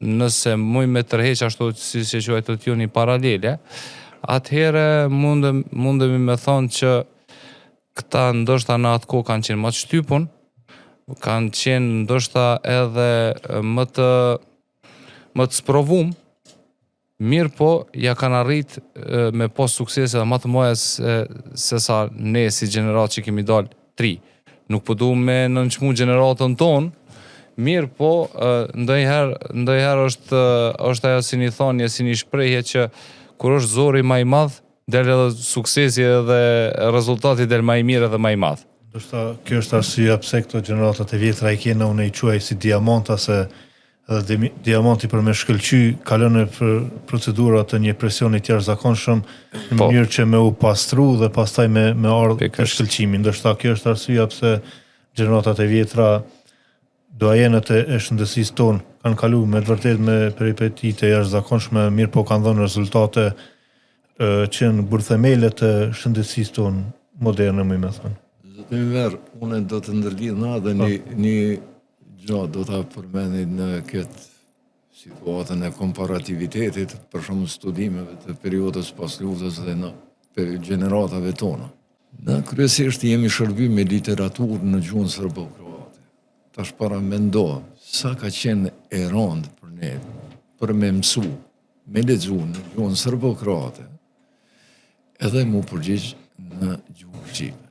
Nëse muj me tërheq ashtu siç e quajtët ju një paralele, atëherë mundem, mundemi me thonë që këta ndoshta në atë kohë kanë qenë më të shtypun, kanë qenë ndoshta edhe më të më të sprovum, Mirëpo, ja kanë arrit me pas suksese edhe ma të mëdha se, se sa ne si gjeneratë që kemi dalë t'ri. Nuk po du me nënçmu gjeneratën tonë, mirëpo, ndonjëherë, ndonjëherë është, është ajo si një thanje, si një shprehje që kur është zori ma i madh, del edhe suksesi edhe rezultati del ma i mirë edhe ma i madh. Ndoshta kjo është arsyeja pse këto gjeneratat e vjetra i kena unë i quaj si diamanta se Edhe diamanti për me shkëlqy kalon nëpër procedura të një presioni të jashtëzakonshëm në po. mënyrë që me u pastru dhe pastaj me me ardhë te shkëlqimi. Ndoshta kjo është arsyeja pse gjeneratat e vjetra doajenët e, e shëndetësisë tonë kanë kalu me të vërtetë me peripeti të jashtëzakonshme, mirëpo kanë dhënë rezultate që janë gurthemele të shëndetësisë tonë moderne, muj me thënë. Zoti Ymer, unë do të ndërlidhna edhe një, po. një gjë do ta përmendi në këtë situatën e komparativitetit, për shumë studimeve të periudhës pas luftës dhe në gjeneratave tona. Na kryesisht jemi shërby me literaturë në gjuhën serbo-kroate. Tash paramendo, sa ka qenë e randë për ne, për me mësu, me lexu në gjuhën serbo-kroate, edhe m'u përgjigj në gjuhën shqipe.